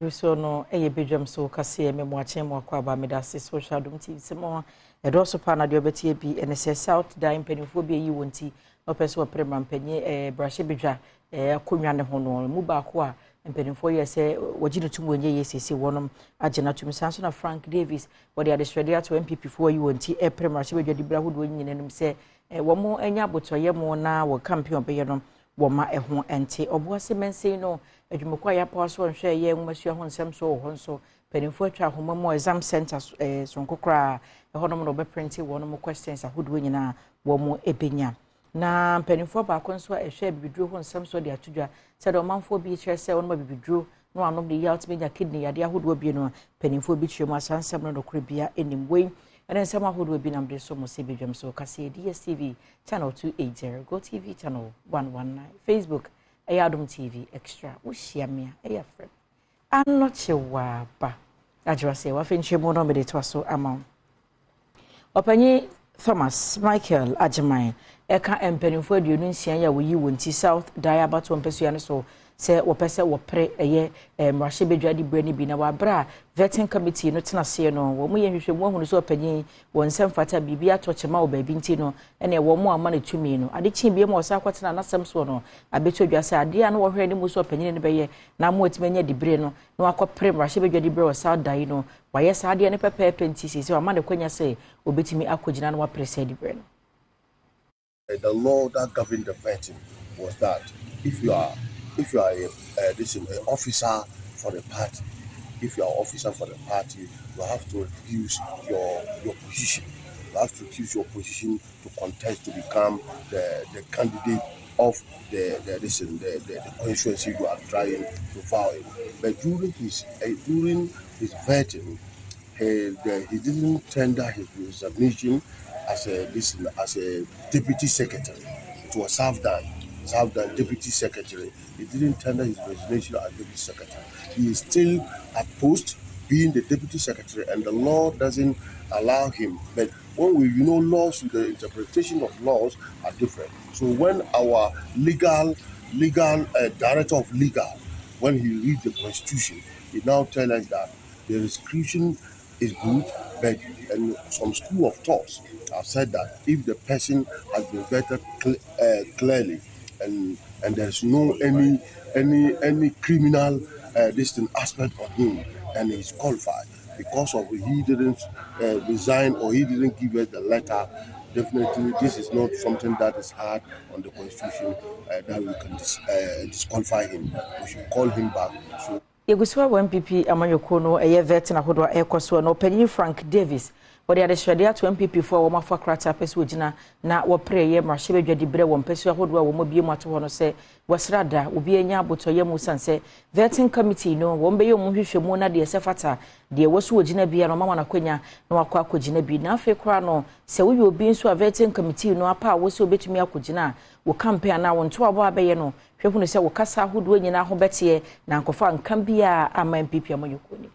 So no ɛyɛ badwam so kaseɛ me moakye mo akɔ aba. Meda ase sɛ wohwɛ Adom TV. Sɛ mo ɛdɔɔso paa na deɛ ɔbɛteɛ bi ɛne sɛ South Dan mpanimfoɔ bi ayi wɔn ti na ɔpɛ sɛ wɔpere mmampanyin brahyɛ badwa akonnwa ne ho no mu baako a mpanimfoɔ yɛ sɛ wɔgye no tum wɔnyɛ yie siesie wɔnom agye no atum. Saa nso na Frank Davis wɔde adesrɛdeɛ ato NPP foɔ ayi wɔn ti ɛpere mmarahyɛ badwa dibere ahodoɔ nyinaa nom sɛ wɔn anya abotɔyɛ mu na wɔ campaign ɔbɛyɛ no wɔma ɛho nte. Ɔboase mɛnsɛn no adwumakɔ a yɛapoa so nhwɛ yɛ nwomasua ho nsɛm so wɔ hɔ nso, mpanimfoɔ atwa ahoma mu exam center sonko koraa ɛhɔnom na wɔbɛprint wɔn questions ahodoɔ nyinaa wɔn ɛbɛnya. Na mpanimfoɔ baako nso a ɛhwɛ bibiduro ho nsɛm so de ato dwa sɛdeɛ ɔmanfoɔ bi kyerɛ sɛ wɔnom bibiduro na wɔanom de yie a wɔtumi nya kidney yadeɛ ahodoɔ bi no, mpanimfoɔ bi kyerɛ mu asa nsɛm no nokorɛ bia anim. Wei ɛne nsɛm ahodoɔ bi nam de so mo sɛ badwam so kaseɛ. DSTV channel 280, Go TV channel 119, Facebook ɛyɛ Adom TV Extra. Wohyia me a ɛyɛ frɛ Anɔkye Waaba agyewa sɛ wafei nkyerɛmu no mede toa so ama wo. Ɔpanyin Thomas Michael Agyeman ɛka mpanimfoɔ 26 yi a wɔyi wɔn ti South Dan abatoɔ mpasua no so sɛ wɔpɛ sɛ wɔpere ɛyɛ mmarahyɛ badwa de berɛ no bi na wɔabrɛ a vetting committee no tena aseɛ no, wɔn yɛ nhwehwɛmu ahunu sɛ ɔpanyin wɔn nsɛm fata biribi atɔ kyema wɔ baabi nti no ɛna wɔn a ama no tumi no ade kyin bi mu ɔsan akɔtena n'asɛm soɔ no abɛtɔ dwa sɛ adeɛ a no wɔhwɛ anim sɛ ɔpanyin no bɛyɛ na ama watumi anya dibere no na wakɔpere mmarahyɛ badwa de berɛ wɔ South Dan no, wayɛ saa adeɛ no pɛpɛɛpɛ nti sɛ wama ne kwanya sɛ obɛtumi akɔgyina na wapere sɛ dibere no. The law that governed the vetting was that if you are a this an officer for the party, if you are officer for the party, you have to refuse your position. You have to refuse your position to contest to become the candidate of the listen the constituency you are trying to vie in. But during his vetting, he didn't tender his resignation as a deputy secretary. It was South Dan deputy secretary. He didn't tender his resignation as deputy secretary. He is still at post being the deputy secretary, and the law doesn't allow him. But when we, laws, the interpretation of laws are different. So when our legal director of legal, when he read the constitution, he now tells us that the resolution is good, but and some school of thoughts have said that if the person has been vetted clearly and there's no any criminal this thing aspect on him and he's qualified, because of he didn't resign or he didn't give us the letter, definitely this is not something that is hard on the constitution that we can disqualify him. We should call him back. So yɛgu so a wɔ NPP amanyɔkuo no ɛyɛ vetting ahodoɔ a ɛrekɔ soɔ no, ɔpanyin Frank Davis wɔde adehyɛdeɛ ato NPP foɔ a wɔn afa krataa pɛ sɛ wɔgyina na wɔpere yɛ mmarahyɛbadwa di berɛ wɔ mpɛsua ahodoɔ a wɔn abie mu ato hɔ no sɛ wɔsra da obi anya abotɔyɛ mu san sɛ vetting committee no wɔn bɛyɛ wɔn hwehwɛ mu na deɛ ɛsɛ fata deɛ ɛwɔ so wɔgyina bi a no ɔma wɔn akonnwa na wakɔ akɔgyina bi. Na afei koraa no, sɛ woyɛ obi nso a vetting committee no apa a wɔsɛ obɛtumi akɔgyina a, wɔ campaign anaa wɔn nto abɔ abɛyɛ no, hwɛ hunu sɛ wɔ kasa ahodoɔ nyinaa ho bɛteɛ na nkɔfa nka biara ama NPP amanyɔkuo nim.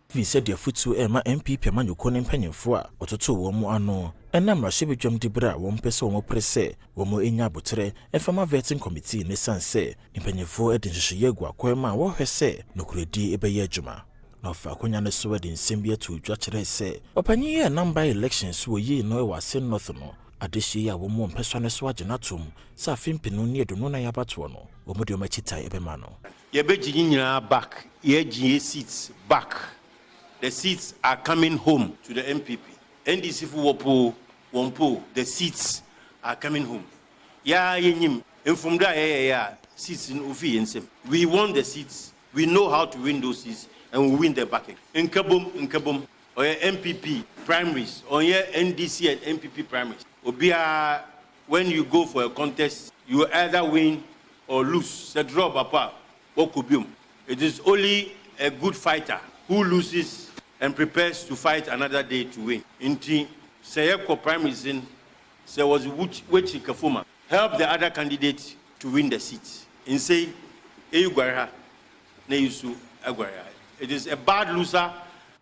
Fi sɛdeɛ afotuo ɛrema NPP amanyɔkuo no mpanyimfoɔ a wɔtotoo wɔn mu ano ɛnam mmarahyɛbadwam de berɛ a wɔmpɛ sɛ wɔn sɛ wɔn anya abotrɛ ɛfama vetting committee ne san sɛ mpanyimfoɔ de nhyehyɛeɛ agu akwan mu a wɔhwɛ sɛ nokorɛdie bɛyɛ adwuma. Na ɔfa akonnwa no so de nsɛm bi ato dwa kyerɛ sɛ ɔpanyin yɛ nam by election so wɔyii no wɔ Assin North no adehyɛ yi a wɔn mu mpɛsua no so agye no atom sɛ afe 2024 abatoɔ no wɔn de wɔn akyi tae ɛbɛma no. Yɛbɛgye yi nyinaa back. Yɛgye yɛ seats back. The seats are coming home to the NPP. NDC fo wɔ po wɔn po, the seats are coming home. Yaa yɛnyim mfomdo a yɛyɛ yɛ a seats no ofi yɛn nsam. We want the seats. We know how to win those seats and we win them back. Nkabom, nkabom, ɔyɛ NPP primaries, ɔyɛ NDC and NPP primaries. Obiara, when you go for a contest, you either win or lose. Sɛ draw papa wɔkɔ biom. It is only a good fighter who loses and prepares to fight another day to win. Nti sɛ yɛkɔ primaries in sɛ wɔdze w'akyi kafoma, help the other candidate to win the seat. Nsei eyi guare ha na eyi so aguare ha. It is a bad loser.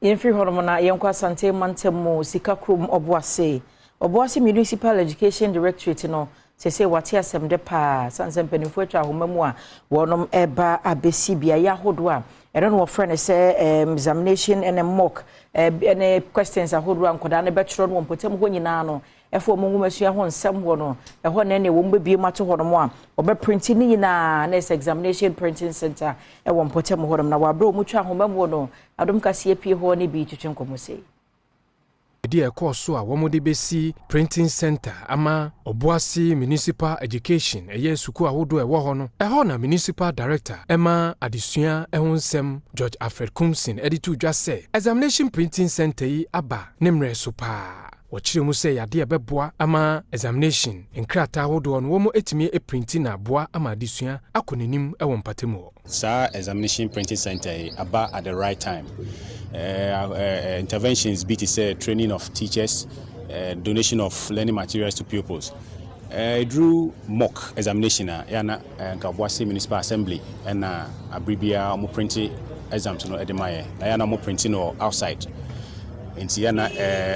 Yɛmfiri hɔnom na yɛnkɔ Asante mantam mu Sika Kurom Ɔboase. Ɔboase Municipal Education Directorate no sese wate asɛm de paa san sɛ mpanimfoɔ atwa ahoma mu a wɔnom ɛba abɛsi beaeɛ ahodoɔ a Ɛno na wɔfrɛ no sɛ examination ne mock ne questions ahodoɔ a nkwadaa no bɛtwerɛ no wɔ mpɔtam hɔ nyinaa no, ɛfa wɔn nwomasua ho nsɛm hɔ no, ɛhɔ na ɛne wɔn bɛbie mu ato hɔ nom a wɔbɛprint ne nyinaa na ɛsɛ examination printing center ɛwɔ mpɔtam hɔ nom. Na wɔabrɛ wɔn twa ahoma mu no, Adom Kaseɛ pie hɔ ne bi twitwi nkɔmmɔ sei. Di ɛkɔɔ so a wɔde bɛsi printing center ama Obuasi Municipal Education, ɛyɛ sukuu ahodoɔ ɛwɔ hɔ no, ɛhɔ na Municipal Director ɛma adesua ɛho nsɛm, George Alfred Kumson, ɛde to dwa sɛ examination printing center yi aba ne mmerɛ so paa. Wɔkyerɛ mu sɛ yadeɛ ɛbɛboa ama examination nkrataa ahodoɔ no wɔn atumi aprint na aboa ama adesua akɔ n'anim ɛwɔ mpatamu hɔ. Saa examination printing center yi aba at the right time. Interventions bi te sɛ training of teachers, donation of learning materials to pupils. Ɛduru mock examination a, yɛana nka Obuasi Municipal Assembly ɛna abere biara ɔmo print exams no ɛde ma yɛ, na yɛana ɔmo print no outside, nti yɛna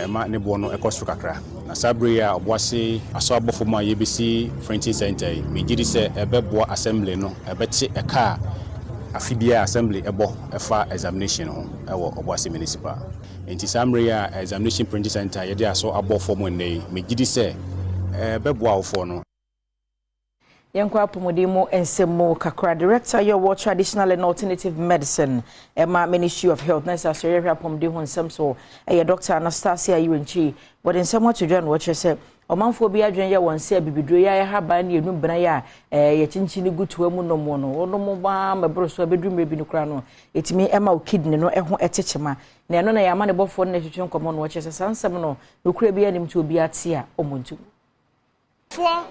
ɛma ne boɔ no ɛkɔ soro kakra. Na saa bere yi a Obuasi asɔ abɔfo mu a yɛbɛsi printing center yi, megye di sɛ ɛbɛboa assembly no, ɛbɛte ɛka a afe biara assembly ɛbɔ ɛfa examination ho ɛwɔ Obuasi Municipal. Nti saa mmerɛ yi a examination printing center yɛde asɔ abɔ fam nnɛ yi, megye di sɛ ɛbɛboa awofoɔ no. Yɛnkɔ apɔmuden mu nsɛm mu kakra. Director yɛ wɔ traditional and alternative medicine ɛma Ministry of Health na ɛsɛ asɔre hwɛ apɔmuden ho nsɛm so, ɛyɛ Dr Anastasia Yirenkyi, wɔde nsɛm ato dwa na wɔkyerɛ sɛ ɔmanfoɔ bi adwene yɛ wɔn sɛ abibiduro yɛ ahaban ne enum bena yɛ a yɛkyinkyin gu toa mu nom no, wɔnom baa mɛboro so abɛduru mmerɛ bi no koraa no, ɛtumi ɛma wo kidney no ɛho ɛte kyema. Na ɛno na yɛ ama ne bɔfoɔ no na ɛtwitwe nkɔmmɔ no, wɔkyerɛ sɛ saa nsɛm no nokura bi anim nti obi ate a ɔmmɔ ntom. Foɔ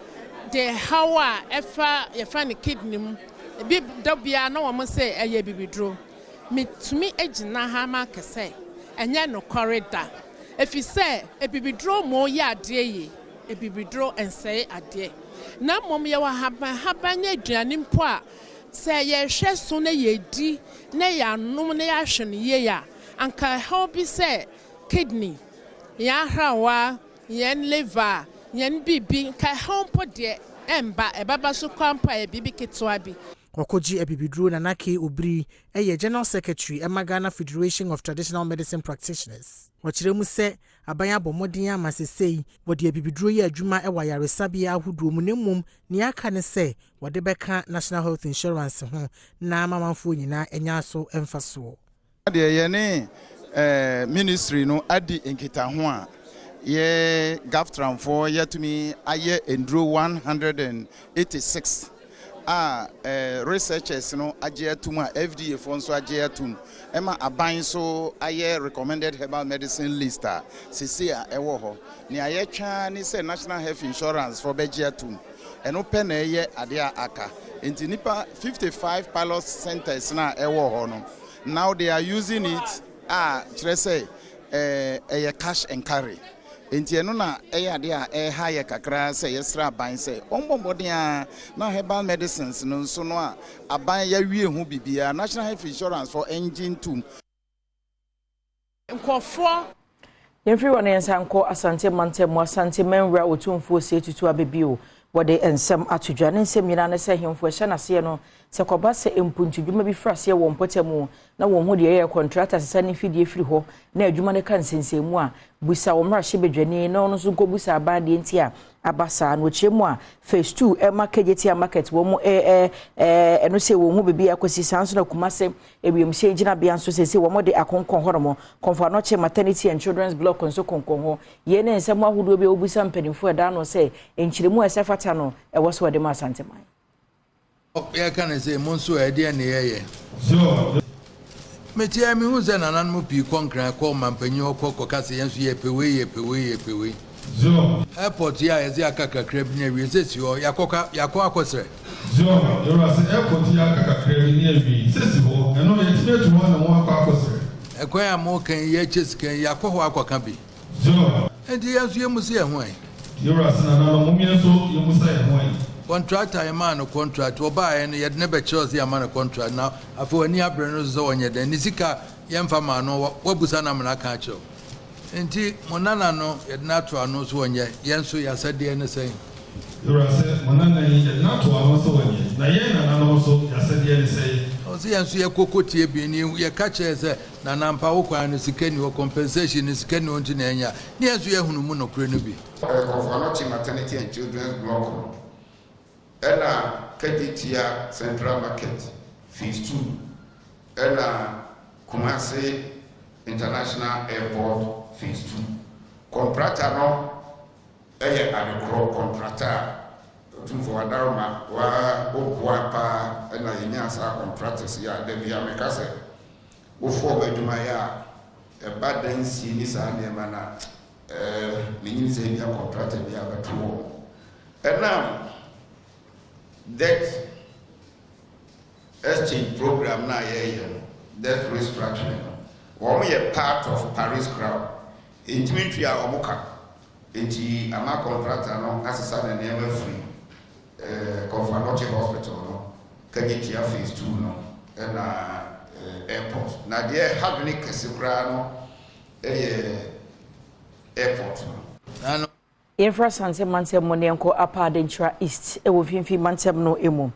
de haw a ɛfa yɛfa ne kidney mu ebi da biara na wɔn sɛ ɛyɛ bibiduro. Metumi gyina ha ma kɛsɛ ɛnyɛ nokware da, efi sɛ ebibiduro mo yɛ adeɛ yie, ebibiduro nsɛe adeɛ, na mmom yɛwɔ ahaban ne aduane mpo a sɛ yɛhwɛ so na yɛdi na yɛanom na yɛahwɛ no yie a, anka ɛhaw bi sɛ kidney, yɛn ahrawa, yɛn liver, yɛn biribi nka ɛhaw mpo deɛ ɛmba, ɛbɛba so kora mpo a yɛ biribi ketewa bi. Ɔkɔgye abibiduro Nanake Obiri ɛyɛ General Secretary ɛma Ghana Federation of Traditional Medicine Practitioners. Wɔkyerɛ mu sɛ aban abɔ mmɔden ama sesei wɔde abibiduro yɛ adwuma ɛwɔ ayaresabea ahodoɔ mu, na mmom nea aka ne sɛ wɔde bɛka National Health Insurance ho na ama amanfoɔ nyinaa anya so mfa soɔ. Deɛ yɛne ministry no adi nkitaho a, yɛ GHAFTRAMfoɔ yɛtumi ayɛ nduro 186 a researchers no agye atum, a FDA foɔ nso agye atum, ɛma aban nso ayɛ recommended herbal medicine list a sese a ɛwɔ hɔ. Nea yɛtwa ne sɛ National Health Insurance foɔ bɛgye atum, ɛno pɛ na ɛyɛ adeɛ a aka. Nti nipa 55 pilot centers na ɛwɔ hɔ no, now they are using it a kyerɛ sɛ ɛyɛ cash and carry. Nti ɛno na ɛyɛ adeɛ a ɛha yɛ kakra sɛ yɛsrɛ aban sɛ ɔmbɔ mmɔden a na herbal medicines no nso no a aban yɛawie ho biribiara, National Health Insurance foɔ ɛngye ntom. Nkɔfoɔ. Yɛmfiri wɔ no, yɛnsa nkɔ Asante mantam mu. Asante Manwura Otumfuo Sie Tutu Abɛbio wɔde nsɛm ato dwa. Ne nsɛm nyinaa ne sɛ hemfo ɛhyɛ n'aseɛ no sɛ kɔba sɛ mpuntudwuma bi firi aseɛ wɔ mpɔtam mu na wɔn ho deɛ ɛyɛ contractor sesa ne mfidie firi hɔ na adwuma no ka nsensɛnmu a, busa wɔn mmarahyɛ badwani na ɔno nso nkɔbusa aban deɛ nti a aba saa. Na wɔkyerɛ mu a, phase two ɛma Kejetia Market wɔn mu ɛɛ ɛɛ ɛno sɛ wɔn ho biribi akɔsi saa nso. Na Kumase ewiemhyɛn gyinabea nso sɛ wɔn de akonkɔn hɔnom, Kɔmfo Anɔkye Maternity and Children's Block nso konkɔn hɔ. Yɛn ne nsɛm ahodoɔ bi a wɔbusa mpanimfoɔ ɛda ano sɛ nkyerɛmu a ɛsɛ fata no ɛwɔ so wɔde ma Asanteman. Yɛka ne sɛ mo nso ɛdeɛ ne yɛyɛ metia mehu sɛ nananom pii kɔ Nkran, kɔ ɔmampanyin hɔ, kɔ kɔka sɛ yɛn nso yɛpɛ wei, yɛpɛ wei, yɛpɛ wei. Airport yi a yɛsɛ aka kakra bi na awie sɛ si hɔ, yɛakɔ yɛakɔ akɔsrɛ. Yɛwura sɛ airport yi aka kakra bi ne awie sɛ si hɔ, ɛno yɛtumi atu hɔ na wɔn akɔ akɔsrɛ. Ɛkwan a moka yi, yɛkyɛ sika yi, yɛakɔ hɔ akɔka bi, nti yɛn nso yɛmu sɛ yɛn ho ɛ. Yɛwura sɛ nananom mo yɛn nso yɛmu sɛ yɛn ho ɛ. Contractor yɛ maa no contract, ɔbaeɛ no yɛde ne bɛkyerɛ sɛ yɛama no contract, na afei w'ani abere no so sɛ ɔnyɛ dɛn ne sika yɛmfa maa no, wabusa no amena aka akyerɛ wo. Nti mo nana no yɛde no ato ano so wɔnyɛ, yɛn nso yɛasɛdeɛ ne sɛn? Yɛwura sɛ mo nana yi yɛde no ato ano sɛ wɔnyɛ, na yɛn nananom nso yɛasɛdeɛ ne sɛn? Ɔsɛ yɛn nso yɛkɔkɔ tie bi ne yɛka kyerɛ sɛ nanampa wo kwan no sika ni hɔ, compensation no sika ni hɔ, nti na ɛnya ne yɛn nso yɛhunu mu nokorɛ no bi. Komfo Anokye Maternity and Children's Block no, ɛna Kejetia Central Market Phase 2, ɛna Kumasi International Airport Phase 2. Contractor no ɛyɛ adekorɔ contractor a Otumfoɔ Adaroma wa woboa paa, ɛna yɛnya saa contractors yi a da bi a meka sɛ wofoɔ ɔbɛ adwumayɛ a ɛba dansie ne saa nneɛma no a menyim sɛ ebia contractor bi a bɛto wɔ ɛnam debt exchange program na yɛyɛ no, debt restructuring no, wɔn yɛ part of Paris Club, ntumi ntua wɔn ka, nti ama contractor no asesa ne nneɛma firi Komfo Anokye Hospital no, Kejetia Phase 2 no, ɛna airport. Na deɛ ɛha dwene kɛse koraa no ɛyɛ airport no. Yɛmfra Asante mantam mu ne yɛnkɔ Upper Adenkyira East ɛwɔ mfimfini mantam no mu.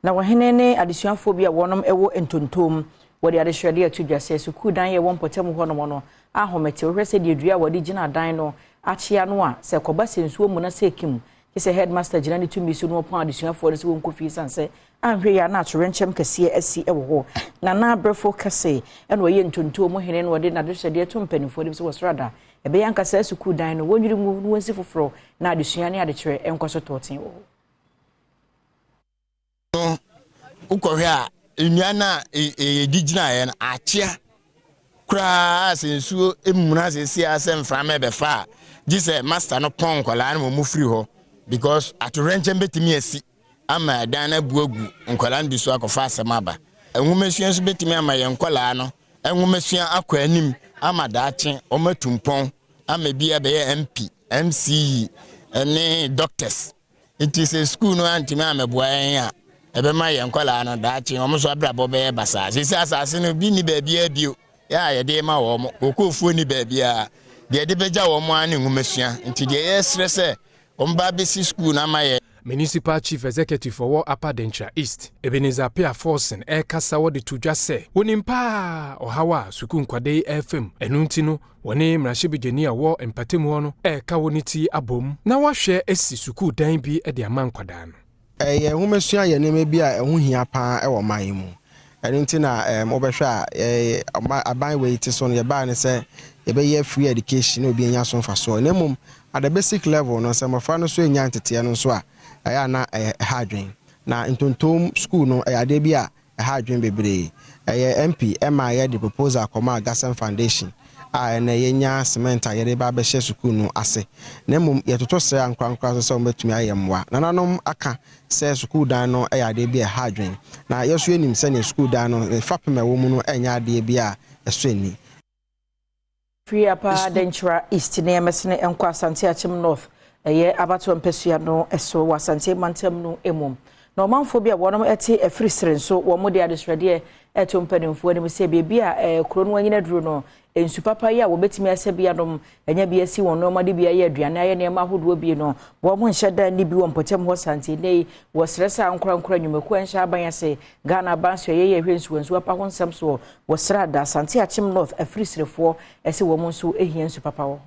Na wɔhene ne adesuafoɔ bi a wɔnom ɛwɔ ntontom wɔde adehyerɛdeɛ ato dwa sɛ sukuu dan yɛ wɔ mpɔtam hɔnom no ahomete. Wohwɛ sɛ deɛ dua a wɔde gyina dan no akyea no a, sɛ kɔba sɛ nsuo mu na sɛ kim gye sɛ headmaster gyina ne tumi so no wɔpɔn adesuafoɔ no sɛ wɔnkɔ fie, sane sɛ anhwɛ yɛ a na atorenkyɛm kɛseɛ asi wɔ hɔ. Na n'abrɛfo kɛse ɛna ɔyɛ ntontom mu hene no, wɔde n'adehyɛdeɛ to mpanimfoɔ no sɛ wɔsoro ɛbɛyɛ ankasa sukuu dan no wɔnwiri ngu na wɔnsi foforɔ na adesua ne adekyerɛ nkɔ so tɔɔten wɔ hɔ. No wokɔhwɛ a, nnua no a yɛdi gyinaeɛ no akyea koraa, sɛ nsuo mmuna sɛsi a, sɛ mframa ɛbɛfa a, gye sɛ master no pɔn nkɔlaa no ma ɔmu firi hɔ, because atowerɛnkyɛm bɛtumi asi ama ɛdan no abu agu nkɔlaa no bi so akɔfa asɛm aba. Nwomasua nso bɛtumi ama yɛn nkɔlaa no nwomasua akɔ anim ama daakye wɔn atu mpɔn ama bi abɛyɛ MP, MCE ne doctors. Nti sɛ sukuu no antumi amɛboa yɛn a, ɛbɛma yɛn nkɔlaa no daakye wɔn nso abrabɔ bɛyɛ basaa. Sisi asase no bi ni baabiara bio yɛ a yɛde ma wɔn kookoofuo ni baabiara deɛ yɛde bɛgya wɔn ara ne nwomasua. Nti deɛ yɛsrɛ sɛ wɔn ba bɛsi sukuu no ama yɛ. Municipal Chief Executive ɔwɔ Upper Denkyira East, Ebenezer Appiah Forson, ɛrekasa wɔde to dwa sɛ wɔnim paa ɔhaw a sukuu nkwadaa yi ɛrefam. Ɛno nti no, wɔne mmarahyɛbadwani a ɔwɔ mpatamu hɔ no ɛreka wɔ ne ti abom na wɔahwɛ asi sukuu dan bi de ama nkwadaa no. Ɛyɛ nwomasua yɛ nneɛma bi a ɛho hia paa ɛwɔ ɔman yi mu. Ɛno nti na wobɛhwɛ a, aban wei ti so no, yɛbaa ne sɛ yɛbɛyɛ free education na obi anya so mfasoɔ. Na mmom at the basic level no, sɛ mmɔfra no so nya nteteɛ no nso a, ɛyɛ a na ɛha adwen. Na ntontom school no ɛyɛ adeɛ bi a ɛha adwen bebree. Ɛyɛ MP ɛma yɛde proposal kɔma Gasem Foundation a ɛnɛ yɛnya cement a yɛde ba abɛhyɛ sukuu no ase. Na mmom yɛtoto srɛ ankorankora so sɛ wɔbɛtumi ayɛ mmoa. Nananom aka sɛ sukuu dan no ɛyɛ adeɛ bi a ɛha adwen, na yɛso yɛnim sɛnea sukuu dan no ne fapem a ɛwɔ mu no ɛnyɛ adeɛ bi a ɛso ani. Firi Upper Denkyira East ne ɛmɛsene nkɔ Asante Akyem North, ɛyɛ abatoɔ mpɛsua no ɛso wɔ Asante mantam no mu. Na ɔmanfoɔ bi a wɔnom te afiri sere nso, wɔn de adesrɛdeɛ ɛto mpanimfoɔ anim sɛ beebi a kuro no anyina duro no, nsu papa yi a wɔbɛtumi asɛ bi anom, ɛnyɛ bi asi wɔn nneɛma de bi ayɛ aduane, ayɛ nneɛma ahodoɔ bi no, wɔn nhyɛ dan ne bi wɔ mpɔtam hɔ. Sante ne yi wɔsrɛ sɛ ankorankora nnwumakuo nhyɛ aban ase, Ghana aban so ɛyɛ yɛhwɛ nsuwansuwa pa ho nsɛm soɔ. Wɔsrɛ ada Asante Akyem North afiri serefoɔ ɛsɛ wɔn nso hia nsu papa wɔ hɔ.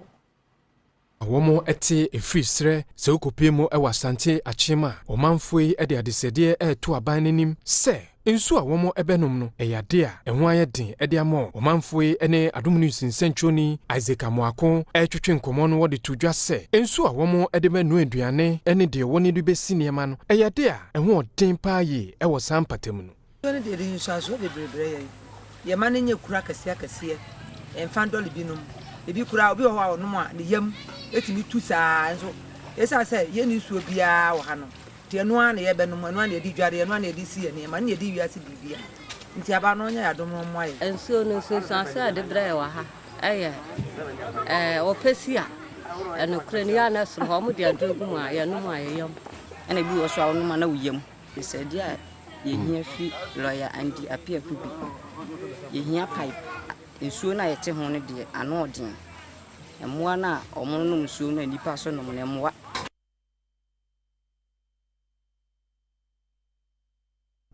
Wɔn te ɛfiri serɛ sɛ wokɔpie mu wɔ Asante Akyem a, ɔmanfoɔ yi de adesɛdeɛ ɛreto aban n'anim sɛ nsuo a wɔn bɛnom no ɛyɛ ade a ɛho ayɛ den de ama ɔmanfoɔ yi. Ne Adom News nsɛntwerɛni Isaac Amoako ɛretwetwe nkɔmmɔ no, wɔde to dwa sɛ nsuo a wɔn de bɛnoa aduane ne deɛ wɔn de bɛsi nneɛma no ɛyɛ ade a ɛho ɔden paa yie ɛwɔ saa mpatamu no. Nsuo no deɛ, de nsuansoɔ bebree brɛ yɛn. Yɛma no nyɛ kuro akɛseɛ akɛseɛ, ɛmfa ndɔle binom. Ebi koraa, obi wɔ hɔ a ɔnom a, ne yam etumi tu saa. Nso esiane sɛ yɛnni nsuo biara wɔ ha no nti, ɛno ara na yɛbɛnom, ɛno ara na yɛde dware, ɛno ara na yɛde si yɛn nneɛma, ɛno na yɛde wiase biribiara. Nti aba no ɔnyɛ yɛ adom no ɔmmoa yɛn. Nsuo no nsunsuanso a yɛde brɛ yɛ wɔ ha ɛyɛ wɔpɛ si a ɛnokorɛ no yɛ a na soro hɔ ɔmo de aduro gu mu a yɛnom a yɛyam. Ɛna ebi wɔ so a wɔnom a na wo yam sɛ adeɛ a yɛhia fi lɔya Andy Appiah Kubi, yɛhia pipe. Nsuo no a yɛte ho no deɛ, ano ɔden. Mmoa no a wɔnom nsuo no a nnipa so nom no mmoa.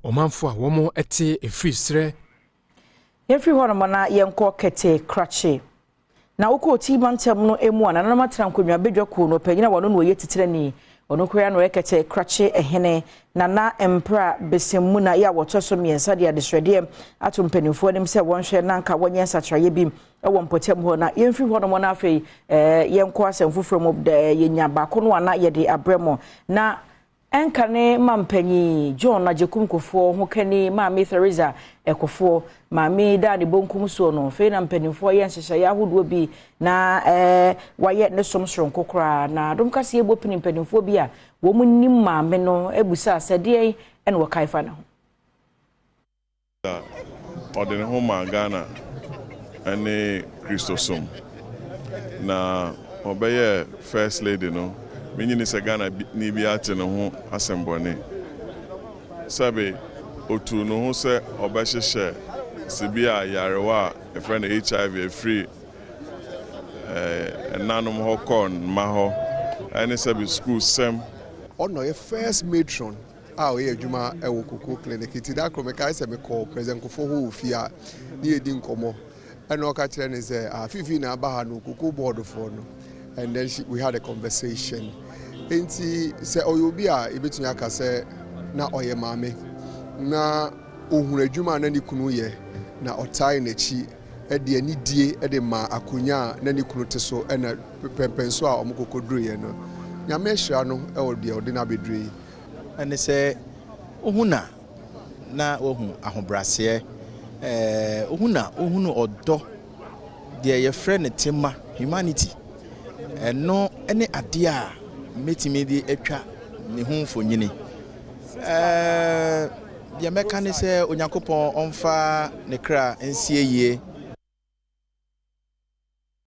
Ɔmanfo a wɔn te efiri serɛ. Yɛmfiri hɔnom na yɛnkɔ Kɛtɛ Krakye. Na wokɔ Oti mantam no mu a, nananom atena nkonnwa badwa kuo no ɔpanyin a wɔno na ɔyɛ titirani. Ɔno koraa na ɔyɛ Kɛtɛ Krakye hene. Nana Mpra Besemmuna yi a wɔtɔ so mmiɛnsa de adesrɛdeɛ ato mpanimfoɔ anim sɛ wɔnhwɛ na anka wɔnyɛ nsakyeraeɛ bi wɔ mpɔtam hɔ. Na yɛmfiri hɔnom na afei yɛnkɔ asɛm foforɔ mu. Yɛnya baako no a na yɛde abrɛ mo. Na Ɛnka ne mampanyin John Agyekum Kufuor ho kani Maame Theresa Kufuor. Maame yi daa ne bonkum soɔ no, afei na mpanimfoɔ yɛ nhyehyɛeɛ ahodoɔ bi na wayɛ ne som soronko koraa. Na Adom Kaseɛ bɔ pini mpanimfoɔ bi a wɔn nim maame no bisaa sɛ deɛn na wɔkae fa ne ho. Na ɔde ne ho maa Ghana ne Kristosom. Na ɔbɛyɛɛ First Lady no, minnye nni sɛ Ghana ni biara te ne ho asɛmmɔne. Sɛbe otuu ne ho sɛ ɔbɛhyehyɛ sibea a nyarewa a yɛfrɛ no HIV afiri ɛnanom hɔ kɔ mma hɔ, ne sɛbe sukuusɛm. Ɔno na ɔyɛ first matron a ɔyɛ adwuma wɔ Cocoa Clinic nti da koro mekae sɛ mekɔɔ President Kufuor hɔ wɔ fie a ne yɛdi nkɔmmɔ ɛna ɔka kyerɛ ne sɛ ah Fifi na aba ha no Cocoa Board foɔ no and then she, we had a conversation nti sɛ ɔyɛ obi a yɛbɛtumi aka sɛ na ɔyɛ maame na ohunu adwuma a na ne kunu yɛ na ɔtae n'akyi de anidie de maa akonnwa a na ne kunu te so ɛna pɛmpɛnso a wɔn kɔkɔduruiɛ no. Nyame ahyira no wɔ deɛ ɔde no abɛduru yi. Ɛne sɛ, wohu no a, na woahu ahobrɛaseɛ, wohu no a, wohunu ɔdɔ, deɛ yɛfrɛ no tema, humanity. Ɛno ne adeɛ a mɛtumi de atwa ne ho mfonini. Deɛ mɛka ne sɛ Onyankopɔn ɔmfa ne kra nsie yie.